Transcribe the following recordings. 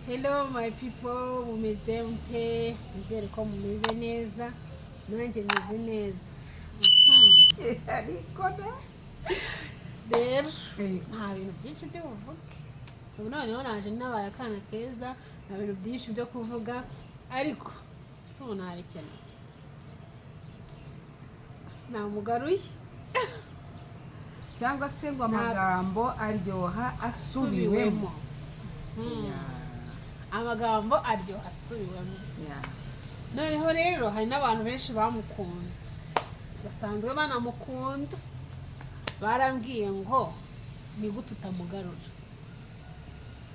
Hello my people, mumeze mute? Nizere ko mumeze neza, nanjye meze neza. Ariko na Rero nta bintu byinshi ndi buvuge. Ubu noneho naje nabaye akana keza, nta bintu byinshi byo kuvuga, ariko si ubu narekena namugaruye. Cyangwa se ngo amagambo aryoha asubiwemo. Amagambo aryoha asubiwemo. Noneho rero hari n'abantu benshi bamukunze, basanzwe banamukunda, barambwiye ngo ni gute utamugarura?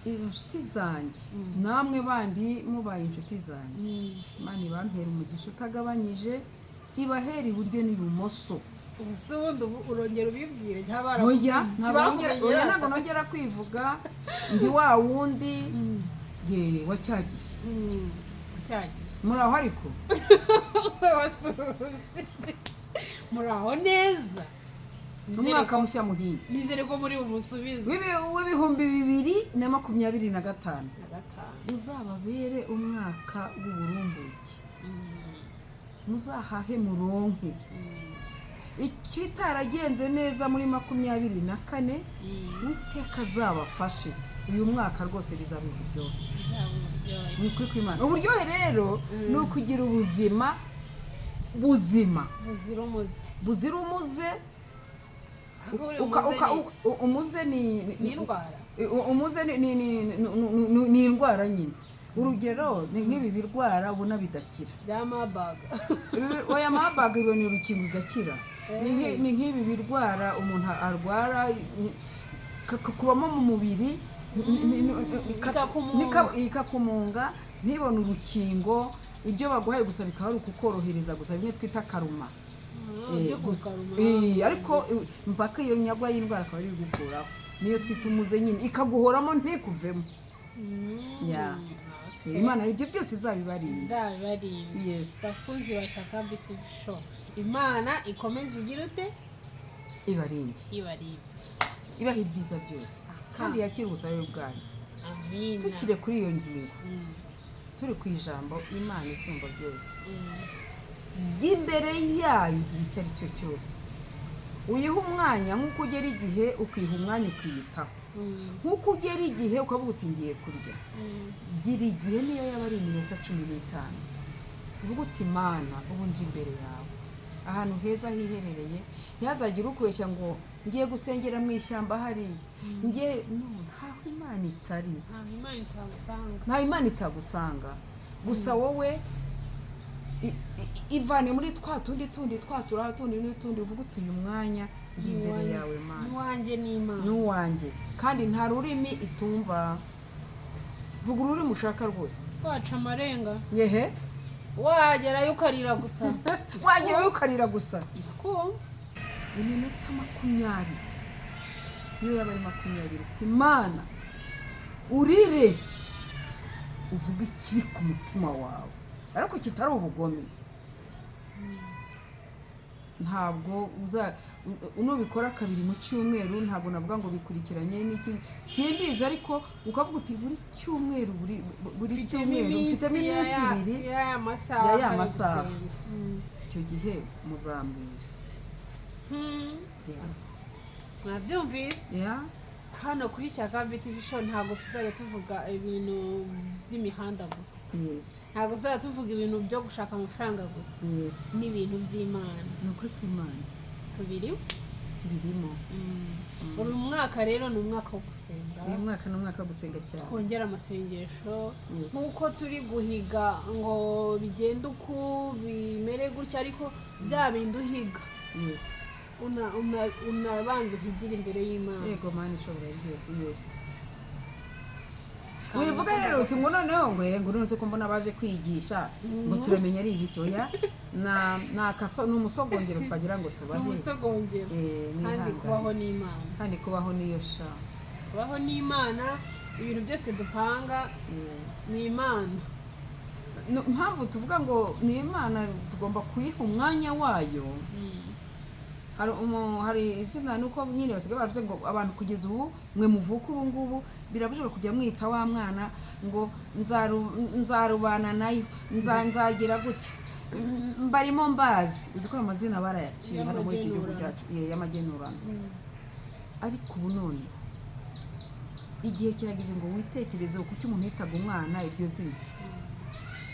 Izo nshuti zanjye, namwe bandi mubaye inshuti zanjye, Imana ibampera umugisha utagabanyije, ibahera iburyo n'ibumoso. Ubu se ubundi ubu urongera ubibwire cyangwa Oya. barakumenye? Ntabwo nongera, oya, ntabwo nongera kwivuga. Ndi wa wundi ye wacyagiye. Cyagiye. Muri aho ariko? Wasuhuze, muri aho neza? Umwaka mushya muhire. Nizere ko muri bumusubize. W'ibihumbi bibiri na makumyabiri na gatanu Na gatanu. Uzababere umwaka w'uburumbuke, muzahahe muronke. Ikitaragenze neza muri 24, Uwiteka azabafashe uyu mwaka rwose bizaba uburyohe. Bizaba uburyohe. Ni ukuri kw'Imana. Uburyohe rero ni ukugira ubuzima buzima buzira umuze. Buzira umuze. Ahubwo buriya umuze ni Umuze ni ni indwara. Umuze ni indwara nyine. Urugero ni nk'ibi birwara ubona bidakira. Bya Marburg. Oya, Marburg ibona urukingo igakira. Ni nk'ibi birwara umuntu arwara kubamo mu mubiri Bikakumunga. Ikakumunga, ntibone urukingo. Ibyo baguhaye gusa bikaba ari ukukorohereza gusa, bimwe twita karuma. Byo Gusa. kukaruma. Ariko mpaka iyo nyagwa y'indwara akaba ari igukuraho, niyo twita umuze nyine, ikaguhoramo ntikuvemo. Ya. Imana ibyo byose izabibarinda. Izabibarinda. Yes. Bakunzi ba Shyaka BTV Show, Imana ikomeze igira ute? Ibarinde. Ibarinde. Ibaha ibyiza byose kandi yakire ubusabe bwanyu. Amina. Tukire kuri iyo ngingo, turi ku ijambo Imana isumba byose, by'imbere yayo igihe icyo ari cyo cyose uyiha umwanya, nk'uko ugera igihe ukiha umwanya ukiyitaho, nk'uko ugera igihe ukavuga uti ngiye kurya. Gira igihe, niyo yaba ari iminota 15, uvuga uti Mana, ubu nje imbere yawe ahantu heza hiherereye. Ntihazagire ukubeshya ngo ngiye gusengera mu ishyamba hariya, ngiye no ntaho Imana itari. Ntabwo Imana itagusanga. Ntaho Imana itagusanga. Gusa wowe ivane muri twa tundi tundi twa turaha tundi n'utundi, uvuga uti uyu mwanya ndi imbere yawe Mana. N'uwanjye n'Imana. N'uwanjye, kandi nta rurimi itumva. Vuga ururimi ushaka rwose. Waca amarenga. Nyehe. Wagerayo ukarira gusa. Wagerayo ukarira gusa. Irakumva. Iminota 20, niyo yaba ari 20, uti Mana, urire, uvuge ikiri ku mutima wawe ariko kitari ubugome. Ntabwo uza nubikora kabiri mu cyumweru, ntabwo navuga ngo bikurikiranye n'iki, simbizi, ariko ukavuga uti buri cyumweru, buri cyumweru mfitemo iminsi 2 y'aya masaha ya ya yo masaha. gusenga. Icyo gihe muzambwira. Yeah. Mwabyumvise. Hano kuri Shyaka BTV Show ntabwo tuzajya tuvuga ibintu by'imihanda gusa. Ntabwo tuzajya tuvuga ibintu byo gushaka amafaranga gusa. N'ibintu by'Imana. Ni ukuri kw'Imana. Tubiri. Tubirimo. Uyu mwaka rero ni umwaka wo gusenga. Uyu mwaka ni umwaka wo gusenga cyane. Twongere amasengesho. Nk'uko turi guhiga ngo bigende uku, bimere gutya, ariko bya bindi uhiga, unabanza uhigire imbere y'Imana. Yego, Mana ishobora byose, yes. Wivuga rero uti ngo noneho ngo ngo none se ko mbona baje kwigisha, ngo turamenya ari ibiki? Oya, na ni akaso, ni umusogongero twagira ngo Ni tubahe. umusogongero. Kandi Mwihangane. kubaho n'Imana. Kandi kubaho niyo sha. Kubaho n'Imana, ibintu byose dupanga ni Imana. Impamvu tuvuga ngo ni Imana, tugomba kuyiha umwanya wayo. Hari izina, nuko nyine basigaye baravuze ngo abantu kugeza ubu, mwe muvuka ubu ngubu, birabujijwe kujya mwita wa mwana ngo nzarubana nayo, nzagira gutya. Mbarimo mbazi, uzi ko ayo mazina barayaciye hano muri iki gihugu Y'amagenurano. cyacu. Ye, y'amagenurano. Ariko ubu none igihe kirageze ngo witekerezeho, kuki umuntu yitaga umwana iryo zina?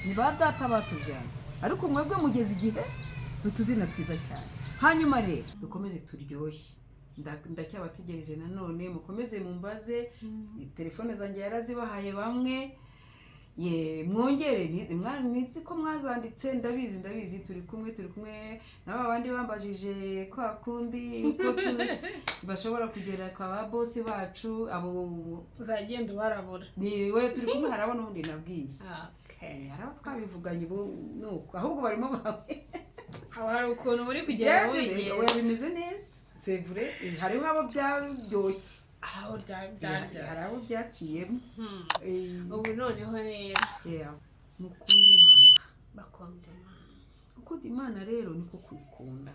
Ni ba data batubyaye, ariko mwebwe mugeze igihe utuzina twiza cyane. Hanyuma rero dukomeze turyoshye. Ndacyabategereje nanone, mukomeze mumbaze. Telefone zanjye yarazibahaye bamwe, ye mwongere nizi ko mwazanditse, ndabizi, ndabizi. Turi kumwe, turi kumwe na ba bandi bambajije kwa kundi uko bashobora kugera kwa ba bosi bacu abo. Uzagenda ubarabura. Ni we turi kumwe, hari abo n'ubundi nabwiye. Okay. Hari abo twabivuganye, ubu nuko ahubwo barimo bawe. Haba hari ukuntu muri kugenda Oya, mubigenza. bimeze neza, c'est vrai, hariho abo byaryoshye. Aho Hari byaryoshye. abo byaciyemo. Ubu noneho rero Yeah. Mukunda Imana. Bakunda Imana. Gukunda Imana rero niko kuyikunda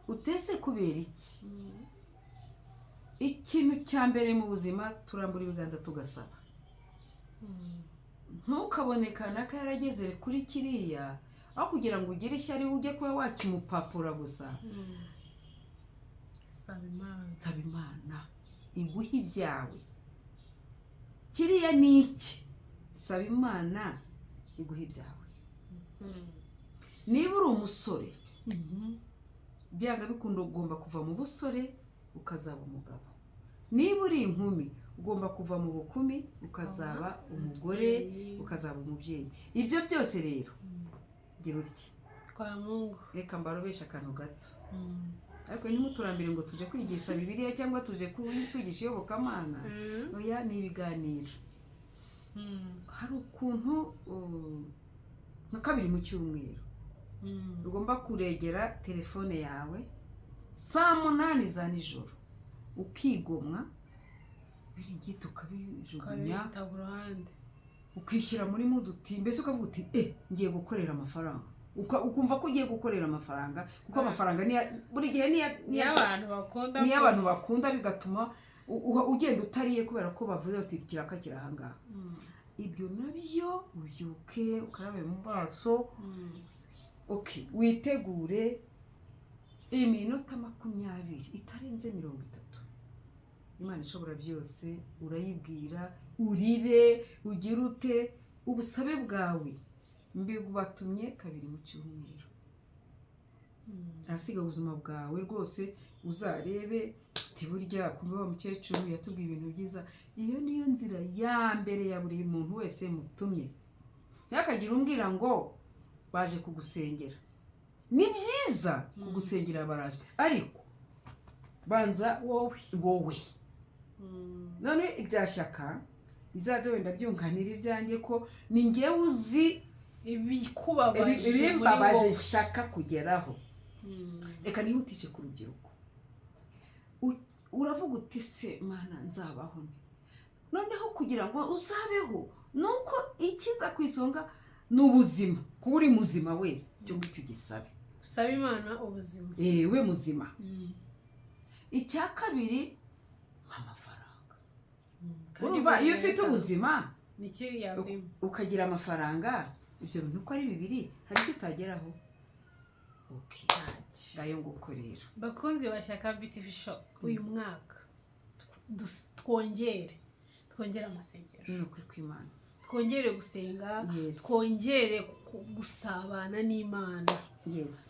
utese. Kubera iki? Ikintu cya mbere mu buzima, turambura ibiganza tugasaba. Ntukabone kanaka yarageze kuri kiriya, aho kugira ngo ugire ishyari ujye kuba wakimupapura gusa. Saba Imana. Saba Imana iguhe ibyawe. Kiriya ni iki? Saba Imana iguhe ibyawe. Niba uri umusore, byanga bikunda ugomba kuva mu busore ukazaba umugabo. Niba uri inkumi, ugomba kuva mu bukumi ukazaba umugore, Umubyeyi. ukazaba umubyeyi. Ibyo byose rero, gira utya. Kwa Mungu. Reka mbarobeshe akantu gato, ariko ntimuturambire ngo tuje kwigisha Bibiliya cyangwa tuje kwigisha iyobokamana. Oya, ni ibiganiro. Hari ukuntu nka kabiri mu cyumweru ugomba kuregera telefone yawe saa 8 za nijoro, ukigomwa biringiti, ukabijugunya, ukabita ku ruhande, ukishyira muri muduti, mbese ukavuga uti: "Ngiye gukorera amafaranga." Ukumva ko ugiye gukorera amafaranga, kuko amafaranga buri gihe niyo abantu bakunda. Niyo abantu bakunda, bigatuma ugenda utariye kubera ko bavuze bati: "Kiraka kiri ahangaha." Ibyo nabyo, ubyuke ukarabe mu maso, okay, witegure iminota 20 itarenze 30. Imana ishobora byose urayibwira, urire, ugire ute ubusabe bwawe. Mbigubatumye kabiri mu cyumweru. Ahasigaye ubuzima bwawe rwose uzarebe uti: "Burya kumbe wa mukecuru yatubwiye ibintu byiza." Iyo niyo nzira ya mbere ya buri muntu wese mutumye. Ntihakagire umbwira ngo baje kugusengera. Ni byiza kugusengera, baraje, ariko banza wowe. Wowe none ibya Shyaka bizaze wenda byunganira ibyanjye, ko ni ngewe uzi ibikubabaje muri ibimbabaje wowe. nshaka kugeraho. Reka nihutishe ku rubyiruko. Uravuga uti: "Se Mana, nzabaho nte?" Noneho kugira ngo uzabeho, ni uko ikiza ku isonga ni ubuzima, kuba uri muzima wese. Icyo ngicyo ugisabe. Usaba Imana ubuzima. We muzima. Icya kabiri ni amafaranga. Kandi Urumva, iyo ufite ubuzima, ni kiriya yakwima. ukagira amafaranga, ibyo bintu uko ari bibiri hari icyo utageraho. Okay. Ntacyo. Ngayo nguko rero. Bakunzi ba Shyaka BTV Show, uyu mwaka twongere amasengesho. Ni ukuri kw'Imana. Twongere gusenga. Twongere gusabana n'Imana.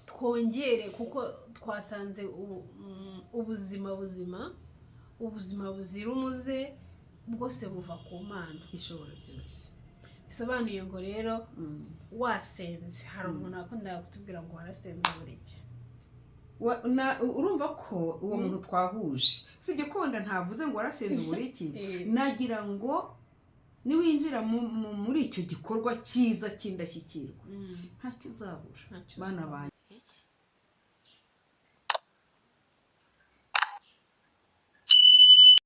Twongere, kuko twasanze ubuzima buzima, ubuzima buzira umuze bwose buva ku Mana ishobora byose. Bisobanuye ngo rero wasenze, hari umuntu wakundaga kutubwira ngo warasenze buri gihe. Urumva ko uwo muntu twahuje, usibye ko wenda ntavuze ngo warasenze buri iki. Nagira ngo niwinjira muri icyo gikorwa cyiza cy'indashyikirwa, ntacyo uzabura. Ntacyo Bana uzabura. banjye.